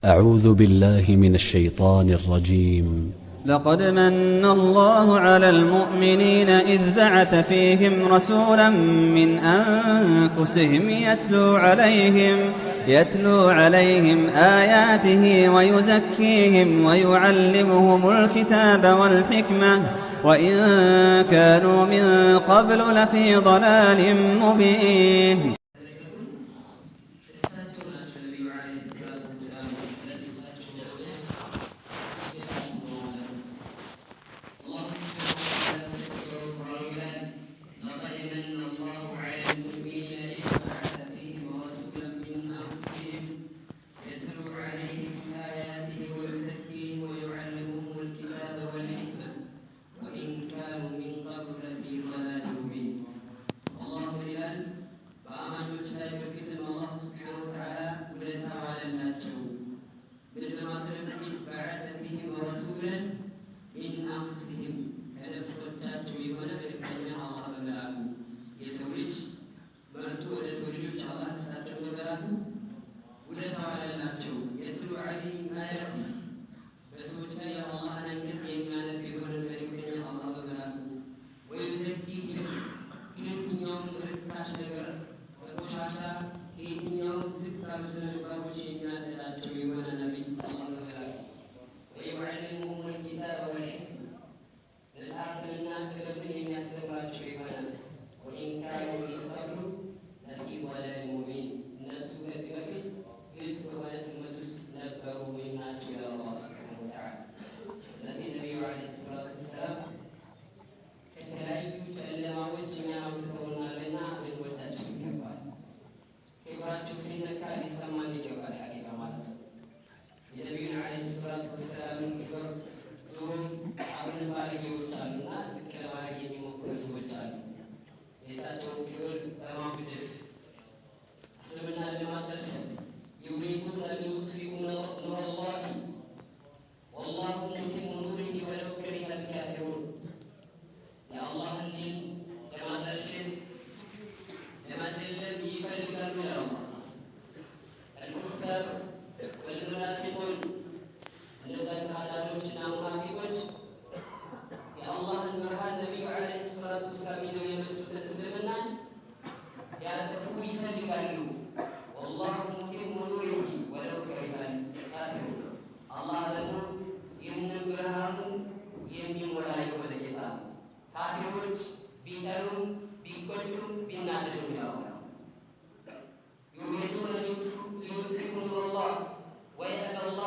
أعوذ بالله من الشيطان الرجيم. لقد من الله على المؤمنين إذ بعث فيهم رسولا من أنفسهم يتلو عليهم آياته ويزكيهم ويعلمهم الكتاب والحكمة وإن كانوا من قبل لفي ضلال مبين. يريدون ليطفئوا نور الله ويأبى الله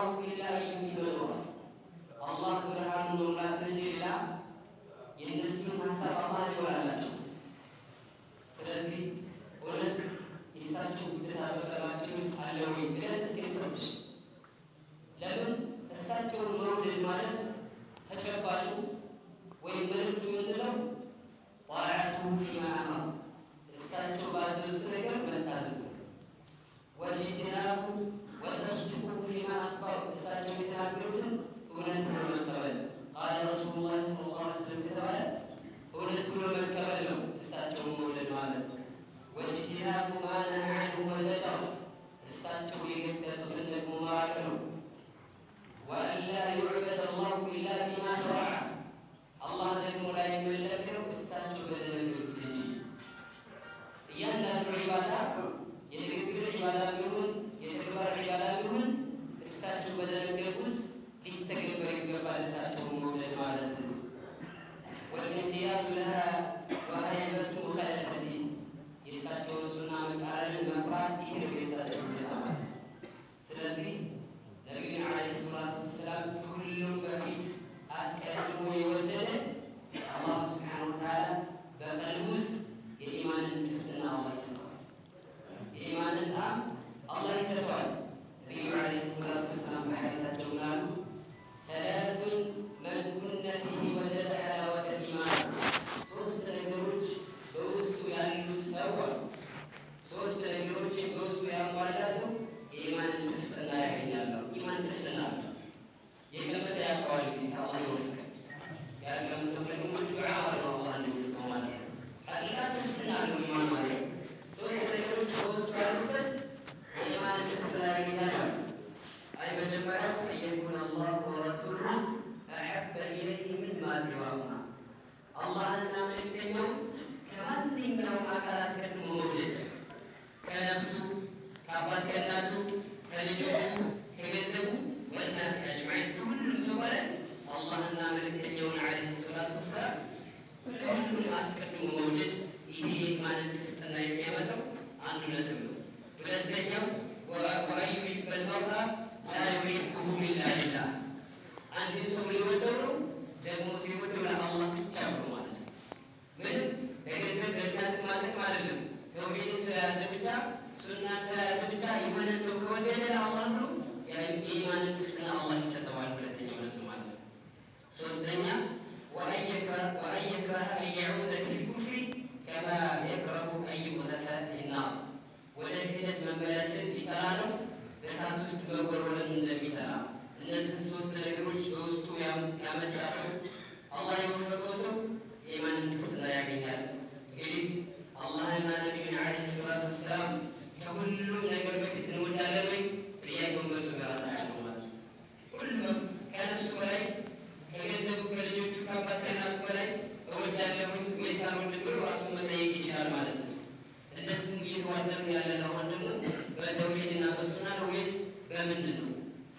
ምንድን ነው?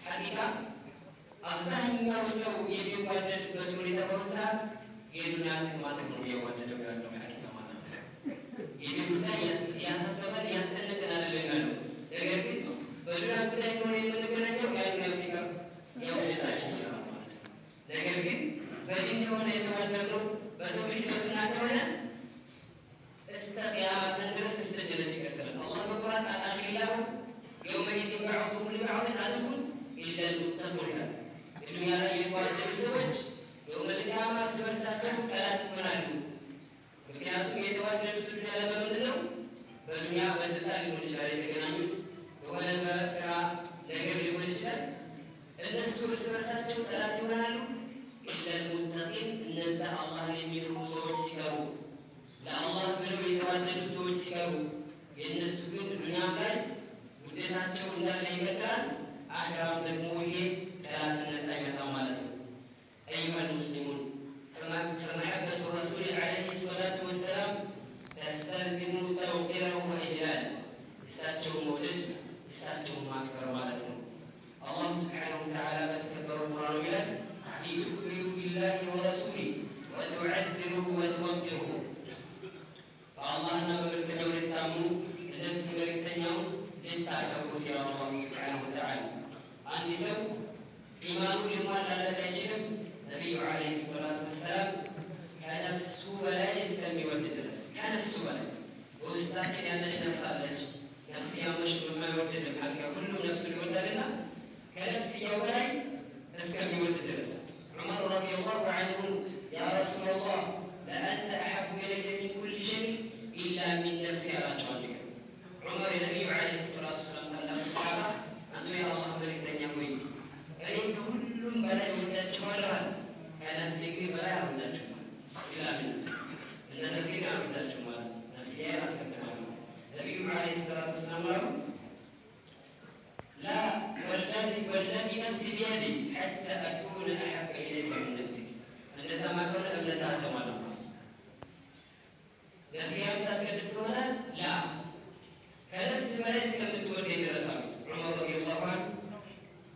ሐቂቃ አብዛኛው ሰው የሚዋደድበት ሁኔታ በአሁኑ ሰዓት የዱንያ ጥቅማ ጥቅም ነው እያዋደደው ያለው ሐቂቃ ማለት ነው። የዲን ጉዳይ ያሳሰበን ያስጨነቀን አይደለም ያለው። ነገር ግን በዱንያ ጉዳይ ከሆነ የምንገናኘው ያ ዱንያው ሲቀር ያው ውደታችን ይቀራል ማለት ነው። ነገር ግን በዲን ከሆነ የተዋደድነው በተውሂድ በሱና ከሆነ እስከ ቅያማ ቀን ድረስ እስከ ጀነት ይቀጥላል። አላህ በቁርአን الأخلاء يومئذ بعضهم لبعض عدو إلا المتقون ይላል። በዱንያ ላይ የተዋደዱ ሰዎች يوم القيامة እርስ በርሳቸው ጠላት ይሆናሉ። ምክንያቱም የተዋደዱት ዱንያ ላይ በምንድን ነው? በዱንያ በስልጣን ሊሆን ይችላል የተገናኙት፣ የሆነ በስራ ነገር ሊሆን ይችላል። እነሱ እርስ በርሳቸው ጠላት ይሆናሉ። إلا المتقين እነዛ አላህን የሚፈሩ ሰዎች ሲቀሩ፣ ለአላህ ብለው የተዋደዱ ሰዎች ሲቀሩ፣ የእነሱ ግን ዱንያም ላይ ውዴታቸው እንዳለ ይቀጥላል። አኺራም ደግሞ ይሄ ጠላትነት አይመጣም ማለት ነው። أيها المسلمون فمحبة الرسول عليه الصلاة والسلام تستلزم توقيره وإجلاله እሳቸውን መውደድ እሳቸውን ማክበር ማለት ነው። አላሁ سبحانه وتعالى በተከበረው ቁርአኑ ይላል لتؤمنوا بالله ورسوله وتعزروه وتوقروه በአላህና በመልእክተኛው ልታምኑ እንደዚሁ መልእክተኛውን ልታከብሩት ይላል አላሁ سبحانه وتعالى። አንድ ሰው ኢማኑ ሊሟላለት አይችልም ነቢዩ عليه الصلاة والسلام ከነፍሱ በላይ እስከሚወድ ድረስ። ከነፍሱ በላይ በውስጣችን ያለች ነፍስ አለች። ነፍስያ መሽ የማይወድልም ሐቂቃ ሁሉም ነፍሱን ይወዳልና ከነፍስያው በላይ እስከሚወድ ድረስ። ዑመር رضي الله عنه يا رسول الله لأنت أحب إلي من كل شيء إلا من نفسي አላቸው። አንድ ቀን ዑመር የነቢዩ عليه الصلاة والسلام ታላቁ ሰሓባ አንቱ የአላህ መልእክተኛ ሆይ እኔ ከሁሉም በላይ እወዳችኋለሁ አለ። ከነፍሴ ግን በላይ አልወዳችሁም አለ። إلا من نفسي እንደ ነፍሴ ግን አልወዳችሁም አለ። ነፍስዬን አስቀድማለሁ። ነቢዩ عليه الصلاة والسلام አሉ لا والذي نفسي بيده حتى أكون أحب إليك من نفسك እንደዛማ ከሆነ እምነትህ አልተሟላም ማለት ነው። ነፍስህን የምታስቀድም ከሆነ لا ከነፍስ በላይ እስከምትወደኝ ድረስ አሉት ዑመር رضي الله عنه።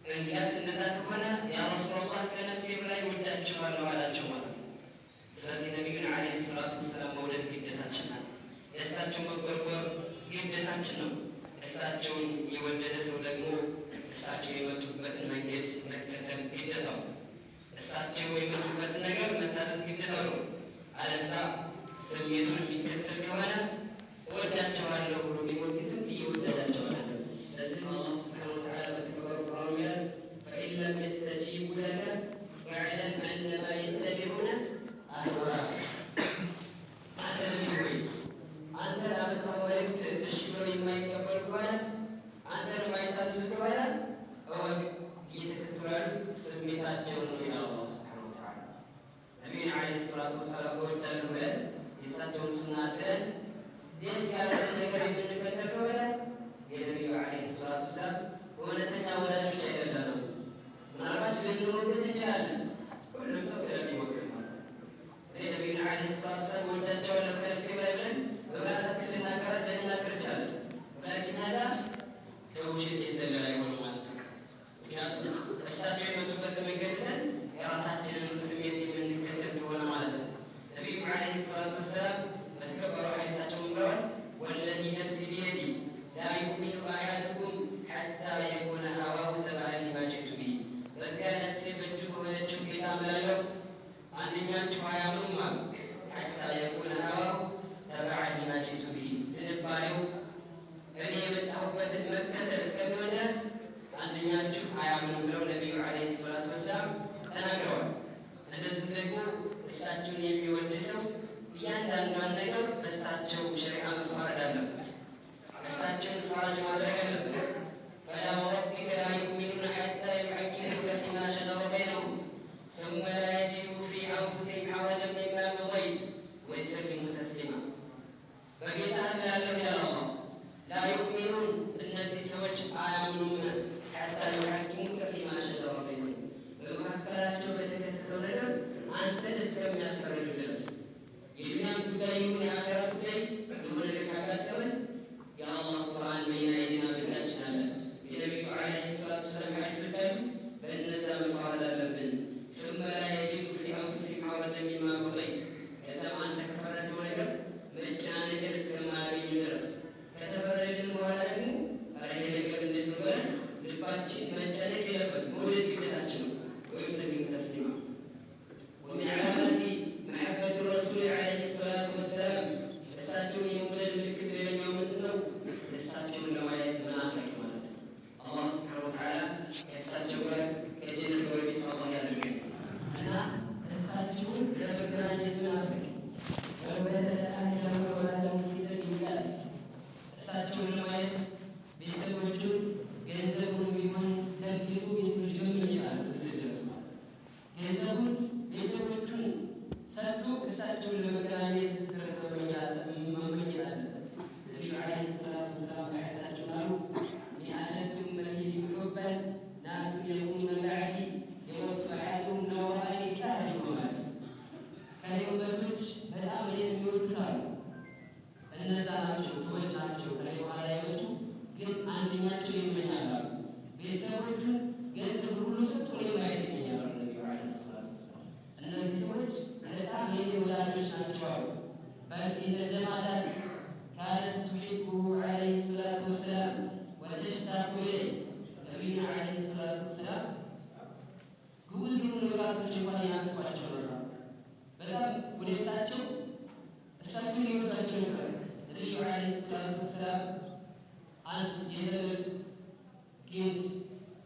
እንግዲያስ እንደዛ ከሆነ يا رسول الله ከነፍሴ በላይ እወዳቸዋለሁ አላቸው ማለት ነው። ስለዚህ ነቢዩን عليه الصلاة والسلام መውደድ ግዴታችን ነው። የእሳቸው መቆርቆር ግዴታችን ነው። እሳቸውን የወደደ ሰው ደግሞ እሳቸው የመጡበትን መንገድ መከተል ግዴታው፣ እሳቸው የመጡበትን ነገር መታዘዝ ግዴታው ነው። አለዛ ስሜቱን የሚከተል ከሆነ እወዳቸዋለሁ ብሎ ቢሞግትም እየወደዳቸው አይደለም። ለዚህም አላሁ سبحانه وتعالى በተከበረው ቁርአኑ ይላል فإن لم يستجيبوا لك فاعلم أنما يتبعون أهواءهم። አንተ ነቢይ ሆይ አንተ ላመጣኸው መልእክት እሺ ብለው የማይቀበሉ ከሆነ አንተን የማይታዘዙ ከሆነ እወቅ እየተከተሉ ያሉት ስሜታቸውን ነው ይላል አላሁ سبحانه وتعالى። ነቢዩን عليه الصلاة والسلام እወዳለሁ ብለን የእሳቸውን ሱና ጥለን ደስ ያለንን ነገር የምንከተል ከሆነ የነቢዩ عليه الصلاة والسلام እውነተኛ ወዳጆች አይደለንም። ምናልባት ልንሞግት እንችላለን፣ ሁሉም ሰው ስለሚሞግት ማለት ነው። እኔ ነቢዩን عليه الصلاة والسلام እወዳቸዋለሁ ከነፍሴ በላይ ብለን በምላሳችን ልናገር እንችላለን። ولكن هذا ከውሸት የዘለለ አይሆንም ማለት ነው። ምክንያቱም እሳቸው የመጡበትን መንገድ ትተን የራሳችንን ስሜት የምንከተል ከሆነ ማለት ነው። ነቢዩ عليه الصلاة والسلام በተከበረው ሐዲሳቸው ምን ብለዋል? والذي نفسي بيده لا يؤمن أحدكم حتى يكون هواه تبعا لما جئت به። በዚያ ነፍሴ በእጁ በሆነችው ጌታ እምላለሁ አንደኛችሁ አያምኑም አሉ። حتى يكون هواه تبعا لما جئت به ዝንባሌው እኔ የመጣሁበትን መከተል እስከሚሆን ድረስ አንደኛችሁ አያምኑም ብለው ነቢዩ عليه الصلاة والسلام ተናግረዋል። እንደዚሁም ደግሞ እሳቸውን የሚወድ ሰው እያንዳንዷን ነገር በእሳቸው ሸሪዓ መፋረድ አለበት። እሳቸውን ፈራጅ ማድረግ አለበት። فلا وربك لا يؤمنون حتى يحكموك فيما شجر بينهم ثم لا يجدوا في أنفسهم حرجا مما قضيت ويسلموا تسليما። በጌታ እምላለሁ ይላል አላህ لا يؤمنون እነዚህ ሰዎች አያምኑም حتى يحكموك فيما شجر بينهم በመካከላቸው በተከሰተው ነገር አንተን እስከሚያስፈርዱ ድረስ። የዱንያም ጉዳይ ይሁን የአኼራ ጉዳይ የሆነ ነገር ካጋጠመን የአላህ ቁርአን بين أيدينا በእጃችን አለ።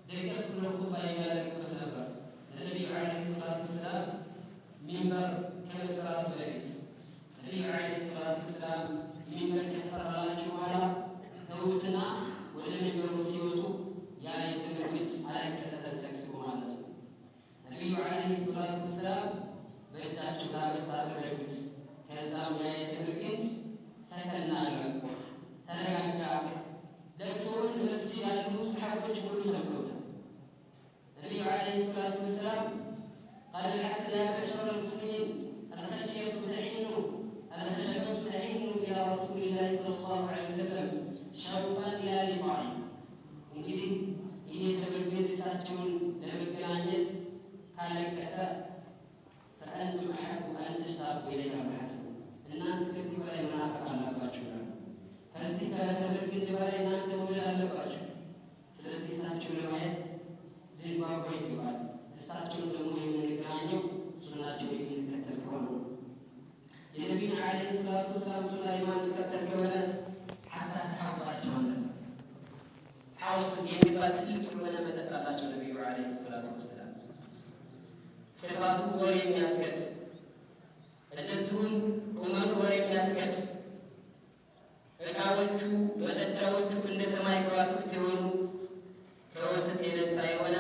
ደገፍ ብሎ ኹጥባ የሚያደርጉበት ነበር። ለነቢዩ ዓለይሂ ሰላቱ ወሰላም ሚንበር ከመሰራቱ በፊት፣ ነቢዩ ዓለይሂ ሰላቱ ወሰላም ሚንበር ከተሰራላቸው በኋላ ተዉትና ወደ ሚንበሩ ሲወጡ ያ የተምር ግንድ አለቀሰ፣ ተሰቅስቆ ማለት ነው። ነቢዩ ዓለይሂ ሰላቱ ወሰላም በእጃቸው ዳበስ አደረጉት። ከዛም ያ የተምር ግንድ ሰከን አለ፣ ተረጋጋ። ለቅሶውን መስጊድ ያሉ ሰሓቦች ሁሉ ሰምተውታል። ነቢዩ ዓለይሂ ሰላቱ ወሰላም قال الحسن: يا معشر المسلمين، الخشية تحن، الخشبة تحن إلى رسول الله صلى الله عليه وسلم شوقا إلى لقائه። እንግዲህ ይህ የተምር ግንድ እሳቸውን ለመገናኘት ካለቀሰ فأنتم أحق أن تشتاقوا إليها بحسب፣ እናንተ ከዚህ በላይ መናፈቅ አለባችሁ ይላሉ። ከዚህ ከተምር ግንድ በላይ እናንተ መውደድ አለባችሁ። ስለዚህ እሳቸውን ለማየት ልንጓጓ ይገባል። እሳቸውን ደግሞ የምንገናኘው ሱናቸውን የምንከተል ከሆነ ነው። የነቢዩን ዓለይሂ ሰላቱ ወሰላም ሱና የማንከተል ከሆነ ሐታ ከሐውጣቸው አንጠጣም። ሐውጥ የሚባል ትልቅ የሆነ መጠጥ አላቸው ነቢዩ ዓለይሂ ሰላቱ ወሰላም። ስፋቱ ወር የሚያስገድ፣ እንደዚሁም ቁመቱ ወር የሚያስገድ፣ ዕቃዎቹ መጠጫዎቹ እንደ ሰማይ ከዋክብት የሆኑ፣ ከወተት የነጻ የሆነ፣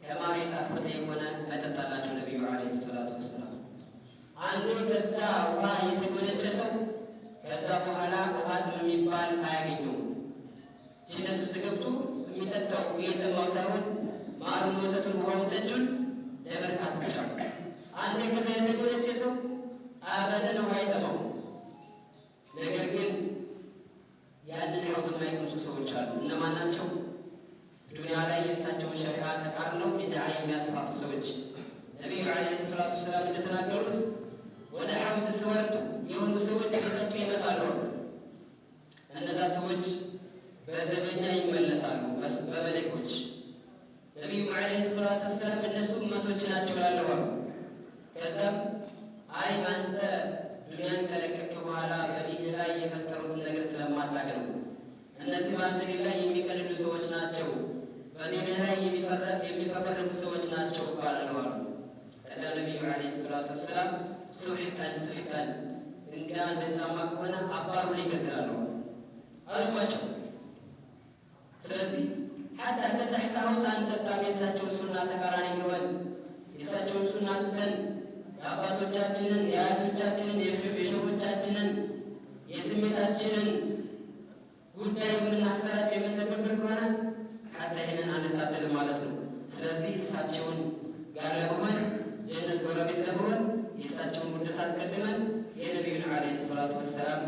ከማር የጣፈጠ የሆነ መጠጥ አላቸው ነቢዩ ዓለይሂ ሰላቱ ወሰላም። አንዴ ከዛ ውሃ የተጎነጨ ሰው ከዛ በኋላ ውሃ ጥም የሚባል አያገኘውም። ጀነት ውስጥ ገብቶ የሚጠጣው እየጠማው ሳይሆን ማሩን፣ ወተቱን፣ ውሃውን፣ ጠጁን ለመርካት ብቻ ነው። አንዴ ከዛ የተጎነጨ ሰው አበደን ውሃ አይጠማው። ነገር ግን ያንን ሐውድ የማይቀምሱ ሰዎች አሉ። እነማን ናቸው? ዱንያ ላይ የእሳቸውን ሸሪዓ ተቃርነው ቢድዓ የሚያስፋፉ ሰዎች። ነቢዩ ዓለይሂ ሰላቱ ወሰላም እንደተናገሩት ወደ ሐውድ ስወርድ የሆኑ ሰዎች ሊጠጡ ይመጣሉ። እነዛ ሰዎች በዘበኛ ይመለሳሉ፣ በመለኮች። ነቢዩም ዓለይሂ ሰላቱ ወሰላም እነሱ እመቶች ናቸው እላለሁ አሉ። ከዛም አይ፣ አንተ ዱንያን ከለቀቅክ በኋላ በዲን ላይ የፈጠሩትን ነገር ስለማታውቅ ነው። እነዚህ በአንተ ዲን ላይ የሚቀልዱ ሰዎች ናቸው፣ በዲንህ ላይ የሚፈበርኩ ሰዎች ናቸው እባላለሁ አሉ። ከዚያም ነቢዩ ዓለይሂ ሰላቱ ወሰላም ሱሕቀን ሱሕቀን፣ እንግዳ እንደዛማ ከሆነ አባሩልኝ ከዚህ እላለሁ አልኳቸው። ስለዚህ ሐታ ከዛ ከሐውጥ አንጠጣም። የእሳቸውን ሱና ተቃራኒ ከሆን፣ የእሳቸውን ሱና ትተን የአባቶቻችንን፣ የአያቶቻችንን፣ የሸሆቻችንን፣ የስሜታችንን ጉዳይ የምናሰራጭ፣ የምንተገብር ከሆነ ሐታ ይህንን አንታደልም ማለት ነው። ስለዚህ እሳቸውን ጋር ለመሆን፣ ጀነት ጎረቤት ለመሆን የእሳቸውን ውደት አስቀድመን የነቢዩን ዓለይሂ ሰላቱ ወሰላም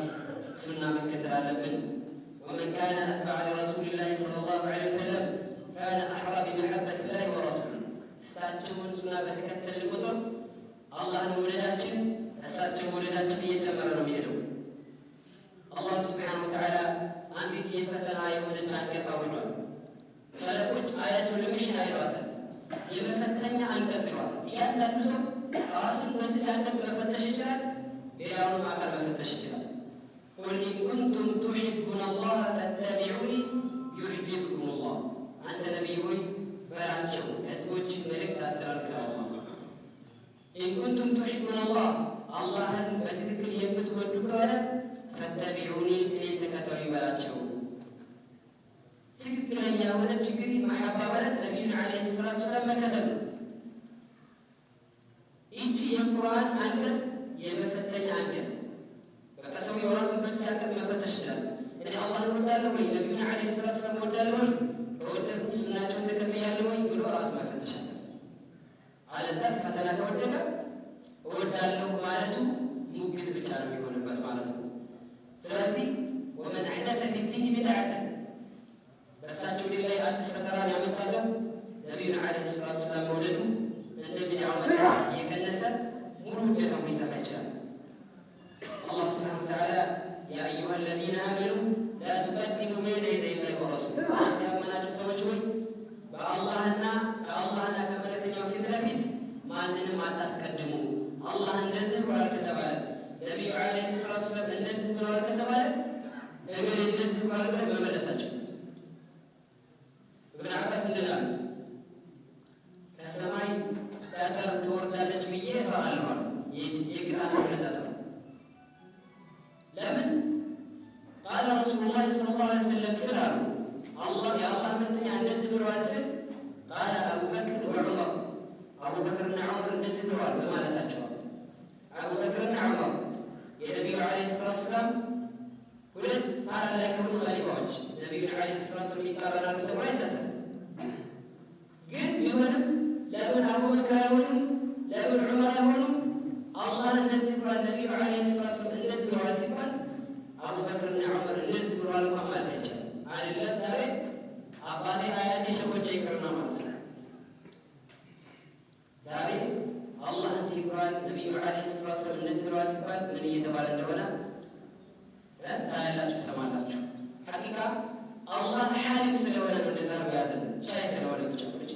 ሱና መከተል አለብን። ومن كان أتبع لرسول الله صلى الله عليه وسلم كان أحرى بمحبة الله ورسوله። እሳቸውን ሱና በተከተልን ቁጥር አላህን መውደዳችን፣ እሳቸው መውደዳችን እየጨመረ ነው የሚሄደው። አላሁ ስብሓነሁ ወተዓላ አንዲት የፈተና የሆነች አንቀጽ አውርዷል። ሰለፎች አያቱል ሚሕና ይሏታል፣ የመፈተኛ አንቀጽ ይሏታል። እያንዳንዱ ሰው ራሱን በዚች አንቀጽ መፈተሽ ይችላል፣ ሌላውንም አካል መፈተሽ ይችላል። قل إن كنتم تحبون الله فاتبعوني يحببكم الله። አንተ ነቢይ ሆይ በላቸው፣ ህዝቦች መልእክት አስተላልፍ ይላል። إن كنتم تحبون الله፣ አላህን በትክክል የምትወዱ ከሆነ فاتبعوني፣ እኔን ተከተሉ ይበላቸው። ትክክለኛ የሆነች እንግዲህ መሐባ ማለት ነቢዩን ዓለይሂ ሰላቱ ወሰላም መከተል ነው። ይቺ የቁርአን አንቀጽ የመፈተኛ አንቀጽ፣ በቃ ሰውየው ራሱን በዚች አንቀጽ መፈተሽ ይችላል። እኔ አላህን እወዳለሁ ወይ? ነቢዩን ዓለይሂ ሰላቱ ወሰላም እወዳለሁ ወይ? ከወደድኩ ሱናቸውን ተከትያለሁ ወይ ብሎ ራሱ መፈተሽ አለበት። አለዛ ፈተና ከወደቀ እወዳለሁ ማለቱ ሙግት ብቻ ነው የሚሆንበት ማለት ነው። ስለዚህ ومن أحدث في الدين بدعة፣ በእሳቸው ዲን ላይ አዲስ ፈጠራን ያመጣ ሰው ነቢዩን ዓለይሂ ሰላቱ ወሰላም መውደዱ እንደ ቢድዓው መጠን እየቀነሰ ሙሉ ውደታው ሊጠፋ ይችላል። አላህ ስብሓነሁ ወተዓላ يا أيها الذين آمنوا لا تقدموا بين يدي الله ورسوله፣ እናንተ ያመናችሁ ሰዎች ሆይ በአላህና ከአላህና ከመልእክተኛው ፊት ለፊት ማንንም አታስቀድሙ። አላህ እንደዚህ ብሏል ከተባለ፣ ነቢዩ ዓለይሂ ሰላቱ ወሰላም እንደዚህ ብለዋል ከተባለ፣ እገሌ እንደዚህ ብሏል ብለን መመለሳቸው። እብን አባስ ምንድን አሉት? ወሰለም ስል አሉ አላህ የአላህ መልእክተኛ እንደዚህ ብለዋል ስል ቃለ አቡበክር ወዑመር አቡበክርና ዑመር እንደዚህ ብለዋል በማለታቸው አቡበክርና ዑመር የነቢዩ ዓለይሂ ሰላቱ ወሰላም ሁለት ታላላቅ የሆኑ ኸሊፋዎች ነቢዩን ዓለይሂ ሰላቱ ወሰላም ይቃረናሉ ተብሎ አይታሰብም። ግን ቢሆንም ለምን አቡበክር አይሆኑም? ለምን ዑመር አይሆኑም? አላህ እንደዚህ ብሏል፣ ነቢዩ ዓለይሂ ሰላቱ ወሰላም እንደዚህ ብለዋል ሲባል አቡበክርና ዑመር እንደዚህ ብለዋል እንኳን ማለት አይቻልም። አይደለም ዛሬ አባቴ አያቴ ሸኾቼ ይቅርና ማለት ነው። ዛሬ አላህ እንዲህ ብሏል፣ ነቢዩ ዓለይሂ ሰላቱ ወሰላም እንደዚህ ብለዋል ሲባል ምን እየተባለ እንደሆነ ታያላችሁ፣ ትሰማላችሁ። ሐቂቃ አላህ ሐሊም ስለሆነ ነው እንደዛ አድርጎ ያዘን፣ ቻይ ስለሆነ ብቻ ነው እንጂ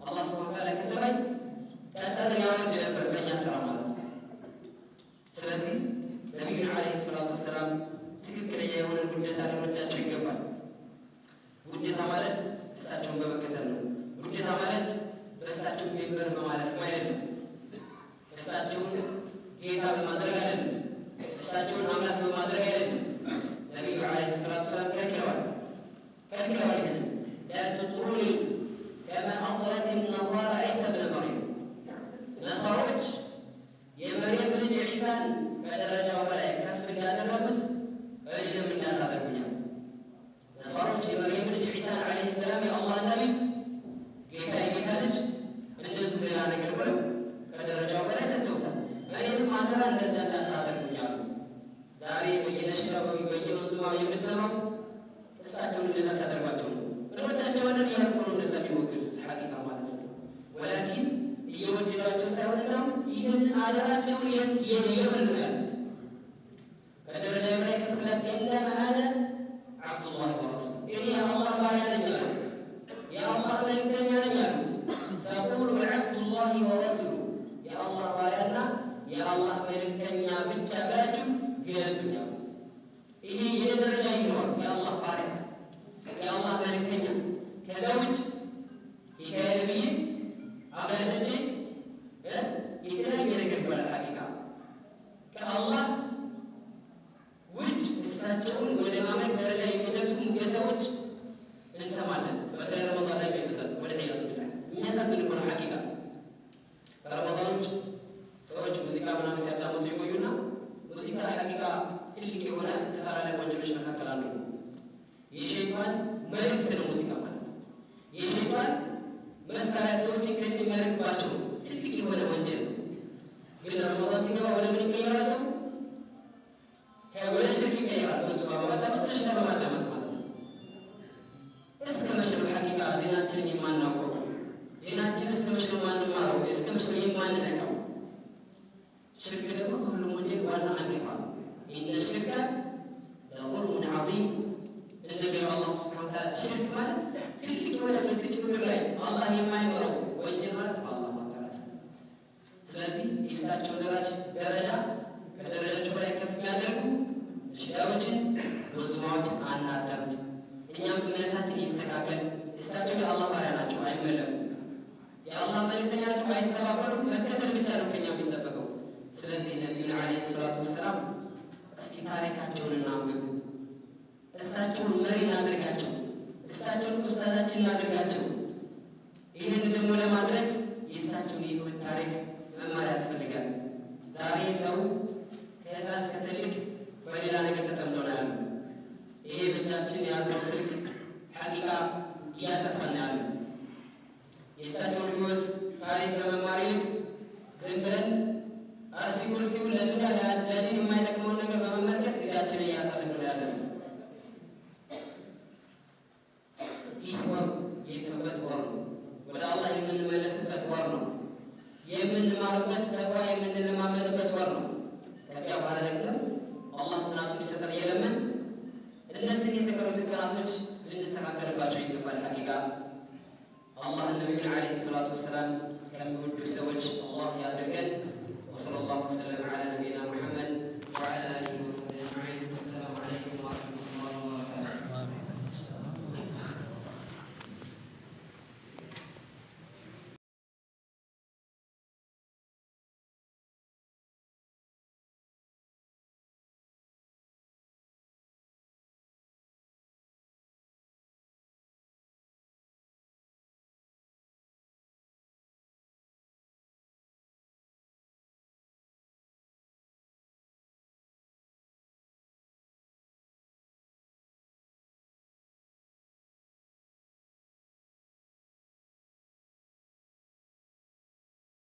አላህ ሱብሓነሁ ወተዓላ ከሰማይ ጠጠር ያወርድ ነበር በእኛ ስራ ማለት ነው። ስለዚህ ነቢዩን ዓለይሂ ሰላቱ ወሰላም ትክክለኛ የሆነን ውዴታ ልንወዳቸው ይገባል። ውዴታ ማለት እሳቸውን በመከተል ነው። ውዴታ ማለት በእሳቸው ድንበር በማለፍም አይደለም። እሳቸውን ጌታ በማድረግ አይደለም። እሳቸውን አምላክ በማድረግ አይደለም። ነቢዩ ዓለይሂ ሰላቱ ወሰላም ከልክለዋል ከልክለዋል። ይህንን ላ ትጥሩኒ ከማ አጥረት ነሳራ ዒሳ ብነ መርየም፣ ነሳሮች የመርየም ልጅ ዒሳን ከደረጃው በላይ ከፍ እንዳደረጉት እኔንም እንዳታደርጉኛል። ነሳሮች የመርየም ልጅ ዒሳን ዓለይሂ ሰላም የአላህ ነቢይ ጌታ የጌታ ልጅ እንደዚሁ ሌላ ነገር ብለው ከደረጃው በላይ ሰጥተውታል። እኔንም አደራ እንደዛ እንዳታደርጉኛሉ። ዛሬ በየነሽራው በየመንዙማው የምትሰማው እሳቸውን እንደዛ ሲያደርጓቸው ነው። እንወዳቸዋለን እያልኩ ነው እንደዛ የሚወገዱት ሐቂቃ ማለት ነው። ወላኪን እየወደዷቸው ሳይሆን እንደውም ይህን አደራቸውን የበሉ ነው ያሉት። ከደረጃ በላይ ከፍ ብላ ኢነማ አነ ዓብዱላህ ወረሱሉ እኔ የአላህ ባሪያ ነኝ አሉ። የአላህ መልእክተኛ ነኝ አሉ። ፈቁሉ ዓብዱላህ ወረሱሉ የአላህ ባሪያና የአላህ መልእክተኛ ብቻ ብላችሁ ግለጹኝ አሉ። ይሄ የኔ ደረጃ ይህ ነው። የአላህ ባሪያ የአላህ መልእክተኛ። ከዛ ውጭ ጌታዬ ነብዬ አብላተቼ የተለያየ ነገር ይባላል። ሐቂቃ ከአላህ ውጭ እሳቸውን ወደ ማምለክ ደረጃ የሚደርሱ ሙገሳዎች እንሰማለን። በተለይ ረመዳን ላይ የሚበዛል ወልዒያዙ ቢላህ የሚያሳዝን እኮ ነው ሐቂቃ። ከረመዳን ውጭ ሰዎች ሙዚቃ ምናምን ሲያዳምጡ የቆዩና ሙዚቃ ሐቂቃ ትልቅ የሆነ ከታላላቅ ወንጀሎች መካከል አንዱ ነው። የሸይጣን መልእክት ነው ሙዚቃ ማለት። የሸይጣን መሳሪያ ሰዎችን ከዲን የሚያርቅባቸው ትልቅ የሆነ ወንጀል ነው። ግን ረመዳን ሲገባ ወደ ምን ይቀየራል ሰው? ወደ ሽርክ ይቀየራል። ሙዚቃ በማዳመጥ ነሽዳ በማዳመጥ ማለት ነው። እስከ መቼ ነው ሐቂቃ ዲናችንን የማናውቀው? ዲናችንን እስከ መቼ ነው የማንማረው? እስከ መቼ ነው የማንነቃው? ሽርክ ደግሞ ከሁሉም ወንጀል ዋና አንቂፋ ነው። ኢነ ሽርከ ለዙልሙን ዐዚም እንደሚለው አላህ ሱብሓነሁ ወተዓላ ሽርክ ማለት ትልቅ የሆነ በዚች ምድር ላይ አላህ የማይምረው ወንጀል ማለት በአላህ ማጋራት ነው። ስለዚህ የእሳቸው ደረጃ ከደረጃቸው በላይ ከፍ የሚያደርጉ ነሽዳዎችን፣ መንዙማዎችን አናዳምጥ። እኛም እምነታችን ይስተካከል። እሳቸው የአላህ ባሪያ ናቸው፣ አይመለኩም። የአላህ መልእክተኛ ናቸው፣ አይስተባበሉም። መከተል ብቻ ነው ከኛ የሚጠበቀው። ስለዚህ ነቢዩን ዓለይሂ ሰላቱ ወሰላም እስኪ ታሪካቸውን እናንብብ። እሳቸውን መሪ እናድርጋቸው። እሳቸውን ኡስታዛችን እናድርጋቸው። ይህን ደግሞ ለማድረግ የእሳቸውን የህይወት ታሪክ መማር ያስፈልጋል። ዛሬ ሰው ከህፃን እስከ ትልቅ በሌላ ነገር ተጠምዶ ነው ያለው። ይሄ በእጃችን የያዝነው ስልክ ሐቂቃ እያጠፋን ነው ያለው። የእሳቸውን ህይወት ታሪክ ከመማር ይልቅ ዝም ብለን አርሲ ኩርሲውን ለዱንያ ለዲን የማይጠቅመውን ነገር በመመልከት ጊዜያችንን እያሳለፍን ነው ያለነው። ይህ ወር የተውበት ወር ነው። ወደ አላህ የምንመለስበት ወር ነው። የምንማርበት ተቅዋ የምንለማመድበት ወር ነው። ከዚያ በኋላ ደግሞ አላህ ጽናቱን ሊሰጠን እየለመን እነዚህን የተቀሩትን ቀናቶች ልንስተካከልባቸው ይገባል። ሐቂቃ አላህ ነቢዩን ዓለይሂ ሰላቱ ወሰላም ከሚወዱ ሰዎች አላህ ያድርገን። ወሰለላሁ ወሰለም ዐላ ነቢይና ሙሐመድ ወዐላ አሊሂ ወሰሕቢሂ አጅመዒን። ወሰላሙ ዐለይኩም ወረሕመቱላህ።